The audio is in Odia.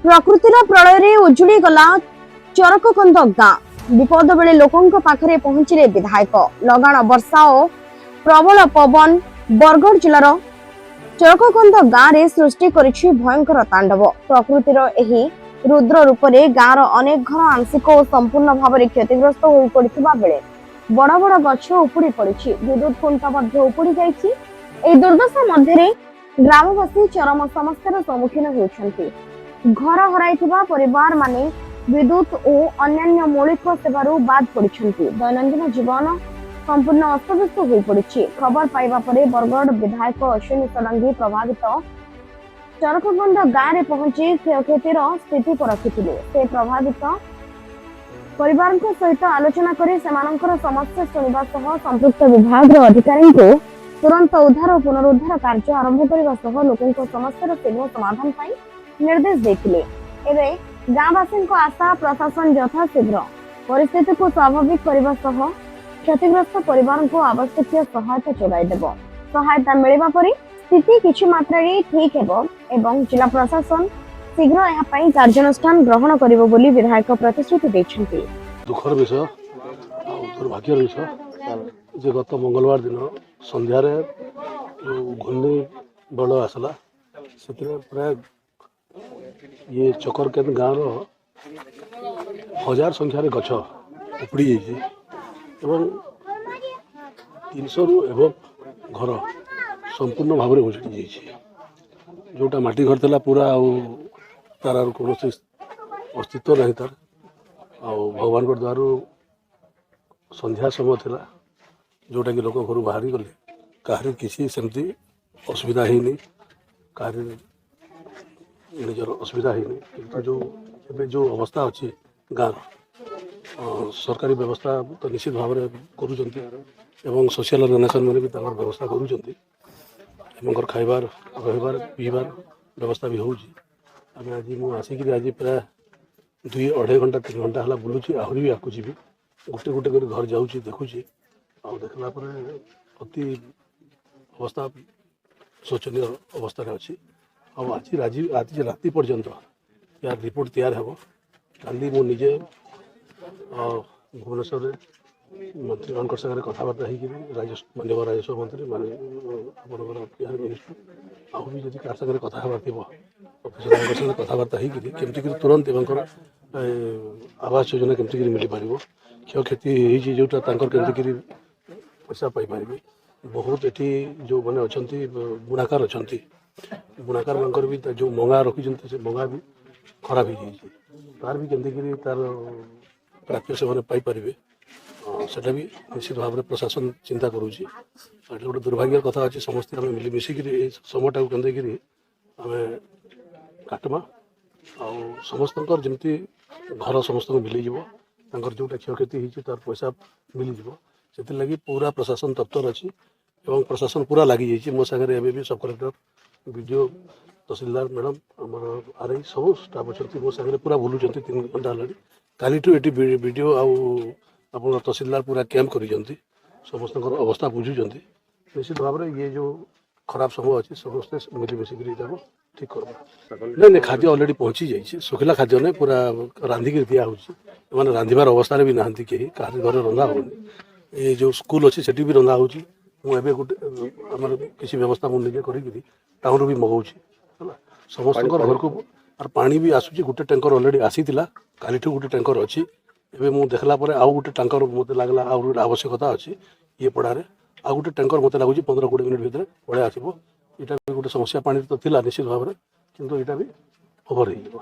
ପ୍ରକୃତିର ପ୍ରଳୟରେ ଉଜୁଡ଼ି ଗଲା ଚରକକନ୍ଦ ଗାଁ। ବିପଦ ବେଳେ ଲୋକଙ୍କ ପାଖରେ ପହଞ୍ଚିଲେ ବିଧାୟକ। ଲଗାଣ ବର୍ଷା ଓ ପ୍ରବଳ ପବନ ବରଗଡ଼ ଜିଲ୍ଲାର ଚରକକନ୍ଦ ଗାଁରେ ସୃଷ୍ଟି କରିଛି ଭୟଙ୍କର ତାଣ୍ଡବ। ପ୍ରକୃତିର ଏହି ରୁଦ୍ର ରୂପରେ ଗାଁର ଅନେକ ଘର ଆଂଶିକ ଓ ସମ୍ପୂର୍ଣ୍ଣ ଭାବରେ କ୍ଷତିଗ୍ରସ୍ତ ହୋଇପଡ଼ିଥିବା ବେଳେ ବଡ଼ ବଡ଼ ଗଛ ଉପୁଡ଼ି ପଡ଼ିଛି। ବିଦ୍ୟୁତ ଖୁଣ୍ଟ ମଧ୍ୟ ଉପୁଡ଼ି ଯାଇଛି। ଏହି ଦୁର୍ଦ୍ଦଶା ମଧ୍ୟରେ ଗ୍ରାମବାସୀ ଚରମ ସମସ୍ୟାର ସମ୍ମୁଖୀନ ହେଉଛନ୍ତି। ଘର ହରାଇଥିବା ପରିବାରମାନେ ବିଦ୍ୟୁତ ଓ ଅନ୍ୟାନ୍ୟ ମୌଳିକ ସେବାରୁ ବାଦ ପଡ଼ିଛନ୍ତି। ଦୈନନ୍ଦିନ ଜୀବନ ସମ୍ପୂର୍ଣ୍ଣ ଅସ୍ତବ୍ୟସ୍ତ ହୋଇପଡ଼ିଛି। ଖବର ପାଇବା ପରେ ବରଗଡ଼ ବିଧାୟକ ଅଶ୍ୱିନୀ ଷଡ଼ଙ୍ଗୀ ପ୍ରଭାବିତ ଚରଖବନ୍ଦ ଗାଁରେ ପହଞ୍ଚି କ୍ଷୟକ୍ଷତିର ସ୍ଥିତି ପରଖିଥିଲେ। ସେ ପ୍ରଭାବିତ ପରିବାରଙ୍କ ସହିତ ଆଲୋଚନା କରି ସେମାନଙ୍କର ସମସ୍ୟା ଶୁଣିବା ସହ ସମ୍ପୃକ୍ତ ବିଭାଗର ଅଧିକାରୀଙ୍କୁ ତୁରନ୍ତ ଉଦ୍ଧାର ଓ ପୁନରୁଦ୍ଧାର କାର୍ଯ୍ୟ ଆରମ୍ଭ କରିବା ସହ ଲୋକଙ୍କ ସମସ୍ୟାର ଶୀଘ୍ର ସମାଧାନ ପାଇଁ ନିର୍ଦ୍ଦେଶ ଦେଇଥିଲେ। ଏବେ ଗାଁବାସୀଙ୍କ ଆଶା, ପ୍ରଶାସନ ଯଥାଶୀଘ୍ର ପରିସ୍ଥିତିକୁ ସ୍ୱାଭାବିକ କରିବା ସହ କ୍ଷତିଗ୍ରସ୍ତ ପରିବାରଙ୍କୁ ଆବଶ୍ୟକୀୟ ସହାୟତା ଯୋଗାଇ ଦେବ। ସହାୟତା ମିଳିବା ପରେ ସ୍ଥିତି କିଛି ମାତ୍ରାରେ ଠିକ୍ ହେବ ଏବଂ ଜିଲ୍ଲା ପ୍ରଶାସନ ଶୀଘ୍ର ଏହା ପାଇଁ କାର୍ଯ୍ୟାନୁଷ୍ଠାନ ଗ୍ରହଣ କରିବ ବୋଲି ବିଧାୟକ ପ୍ରତିଶ୍ରୁତି ଦେଇଛନ୍ତି। ଦୁଃଖର ବିଷୟ ଆଉ ଦୁର୍ଭାଗ୍ୟର ବିଷୟ ଯେ ଗତ ମଙ୍ଗଳବାର ଦିନ ସନ୍ଧ୍ୟାରେ ଯେଉଁ ଘୂର୍ଣ୍ଣିବଳୟ ଆସିଲା, ସେଥିରେ ପ୍ରାୟ ଇଏ ଚକରକେନ୍ଦ ଗାଁର ହଜାର ସଂଖ୍ୟାରେ ଗଛ ଉପୁଡ଼ି ଯାଇଛି ଏବଂ 300ରୁ ଏବଂ ଘର ସମ୍ପୂର୍ଣ୍ଣ ଭାବରେ ଉଜୁଡ଼ି ଯାଇଛି। ଯେଉଁଟା ମାଟି ଘର ଥିଲା ପୁରା, ଆଉ ତାର ଆଉ କୌଣସି ଅସ୍ତିତ୍ୱ ନାହିଁ ତାର। ଆଉ ଭଗବାନଙ୍କ ଦୟାରୁ ସନ୍ଧ୍ୟା ସମୟ ଥିଲା, ଯେଉଁଟାକି ଲୋକ ଘରୁ ବାହାରି ଗଲେ, କାହାରି କିଛି ସେମିତି ଅସୁବିଧା ହେଇନି, କାହାରି ନିଜର ଅସୁବିଧା ହେଇନି। କିନ୍ତୁ ଯେଉଁ ଏବେ ଯେଉଁ ଅବସ୍ଥା ଅଛି ଗାଁର, ସରକାରୀ ବ୍ୟବସ୍ଥା ତ ନିଶ୍ଚିତ ଭାବରେ କରୁଛନ୍ତି ଏବଂ ସୋସିଆଲ ଅର୍ଗାନାଇଜେସନ୍ ମାନେ ବି ତାଙ୍କର ବ୍ୟବସ୍ଥା କରୁଛନ୍ତି। ଏମାନଙ୍କର ଖାଇବାର, ରହିବାର, ପିଇବାର ବ୍ୟବସ୍ଥା ବି ହେଉଛି। ଆମେ ଆଜି ମୁଁ ଆସିକିରି ଆଜି ପ୍ରାୟ 2 ଅଢ଼େଇ ଘଣ୍ଟା, 3 ଘଣ୍ଟା ହେଲା ବୁଲୁଛି। ଆହୁରି ବି ଆଗକୁ ଯିବି। ଗୋଟେ ଗୋଟେ କରି ଘର ଯାଉଛି, ଦେଖୁଛି। ଆଉ ଦେଖିଲା ପରେ ଅତି ଅବସ୍ଥା ଶୋଚନୀୟ ଅବସ୍ଥାରେ ଅଛି। ଆଉ ଆଜି ରାତି ପର୍ଯ୍ୟନ୍ତ ୟାର ରିପୋର୍ଟ ତିଆରି ହେବ। କାଲି ମୁଁ ନିଜେ ଭୁବନେଶ୍ୱରରେ ମନ୍ତ୍ରୀମାନଙ୍କ ସାଙ୍ଗରେ କଥାବାର୍ତ୍ତା ହେଇକିରି, ମାନ୍ୟବର ରାଜସ୍ୱ ମନ୍ତ୍ରୀ ମାନେ ଆପଣଙ୍କର ବିହାର ମିନିଷ୍ଟର, ଆଉ ବି ଯଦି କାହା ସାଙ୍ଗରେ କଥା ହେବାର ଥିବ, ଅଫିସରଙ୍କ ସାଙ୍ଗରେ କଥାବାର୍ତ୍ତା ହେଇକିରି କେମିତି କରି ତୁରନ୍ତ ଏମାନଙ୍କର ଆବାସ ଯୋଜନା କେମିତି କରି ମିଳିପାରିବ, କ୍ଷୟକ୍ଷତି ହେଇଛି ଯେଉଁଟା, ତାଙ୍କର କେମିତି କରି ପଇସା ପାଇପାରିବେ। ବହୁତ ଏଠି ଯେଉଁମାନେ ଅଛନ୍ତି, ବୁଣାକାର ଅଛନ୍ତି, ବୁଣାକାରମାନଙ୍କର ବି ଯେଉଁ ମଙ୍ଗା ରଖିଛନ୍ତି, ସେ ମଙ୍ଗା ବି ଖରାପ ହେଇଯାଇଛି। ତାର ବି କେମିତି କରି ତାର ପ୍ରାପ୍ୟ ସେମାନେ ପାଇପାରିବେ, ସେଟା ବି ନିଶ୍ଚିତ ଭାବରେ ପ୍ରଶାସନ ଚିନ୍ତା କରୁଛି। ଏଇଟା ଗୋଟେ ଦୁର୍ଭାଗ୍ୟର କଥା ଅଛି। ସମସ୍ତେ ଆମେ ମିଳିମିଶିକିରି ଏଇ ସମୟଟାକୁ କେମିତି କରି ଆମେ କାଟମା ଆଉ ସମସ୍ତଙ୍କର ଯେମିତି ଘର ସମସ୍ତଙ୍କୁ ମିଳିଯିବ, ତାଙ୍କର ଯେଉଁଟା କ୍ଷୟକ୍ଷତି ହେଇଛି ତାର ପଇସା ମିଳିଯିବ, ସେଥିଲାଗି ପୁରା ପ୍ରଶାସନ ତତ୍ପର ଅଛି ଏବଂ ପ୍ରଶାସନ ପୁରା ଲାଗିଯାଇଛି। ମୋ ସାଙ୍ଗରେ ଏବେ ବି ସବ୍ କଲେକ୍ଟର, ବିଡ଼ିଓ, ତହସିଲଦାର ମ୍ୟାଡ଼ାମ୍, ଆମର ଆର୍ I, ସବୁ ଷ୍ଟାଫ୍ ଅଛନ୍ତି। ମୋ ସାଙ୍ଗରେ ପୁରା ବୁଲୁଛନ୍ତି 3 ଘଣ୍ଟା ହେଲାଣି। କାଲିଠୁ ଏଠି ବିଡ଼ିଓ ଆଉ ଆପଣଙ୍କ ତହସିଲଦାର ପୁରା କ୍ୟାମ୍ପ କରିଛନ୍ତି, ସମସ୍ତଙ୍କର ଅବସ୍ଥା ବୁଝୁଛନ୍ତି। ନିଶ୍ଚିତ ଭାବରେ ଇଏ ଯେଉଁ ଖରାପ ସମୟ ଅଛି, ସମସ୍ତେ ମିଳିମିଶିକିରି ଏଇଟାକୁ ଠିକ୍ କରବା। ନାଇଁ ନାଇଁ, ଖାଦ୍ୟ ଅଲରେଡ଼ି ପହଞ୍ଚି ଯାଇଛି। ଶୁଖିଲା ଖାଦ୍ୟ ନାଇଁ, ପୁରା ରାନ୍ଧିକିରି ଦିଆହେଉଛି। ଏମାନେ ରାନ୍ଧିବାର ଅବସ୍ଥାରେ ବି ନାହାନ୍ତି କେହି। କାହାରି ଘରେ ରନ୍ଧା ହେଉନି। ଏ ଯେଉଁ ସ୍କୁଲ ଅଛି, ସେଠି ବି ରନ୍ଧା ହେଉଛି। ମୁଁ ଏବେ ଗୋଟେ ଆମର କିଛି ବ୍ୟବସ୍ଥା ମୁଁ ନିଜେ କରିକିରି ଟାଉନରୁ ବି ମଗାଉଛି। ହେଲା, ସମସ୍ତଙ୍କର ଘରକୁ ଆର୍ ପାଣି ବି ଆସୁଛି। ଗୋଟେ ଟ୍ୟାଙ୍କର ଅଲରେଡ଼ି ଆସିଥିଲା, କାଲିଠୁ ଗୋଟେ ଟ୍ୟାଙ୍କର ଅଛି। ଏବେ ମୁଁ ଦେଖିଲା ପରେ ଆଉ ଗୋଟେ ଟ୍ୟାଙ୍କର ମୋତେ ଲାଗିଲା ଆଉ ଗୋଟେ ଆବଶ୍ୟକତା ଅଛି ଇଏ ପଡ଼ାରେ। ଆଉ ଗୋଟେ ଟ୍ୟାଙ୍କର ମୋତେ ଲାଗୁଛି 15-20 ମିନିଟ୍ ଭିତରେ ପଳେଇ ଆସିବ। ଏଇଟା ବି ଗୋଟେ ସମସ୍ୟା ପାଣିରେ ତ ଥିଲା ନିଶ୍ଚିତ ଭାବରେ, କିନ୍ତୁ ଏଇଟା ବି ଓଭର ହେଇଯିବ।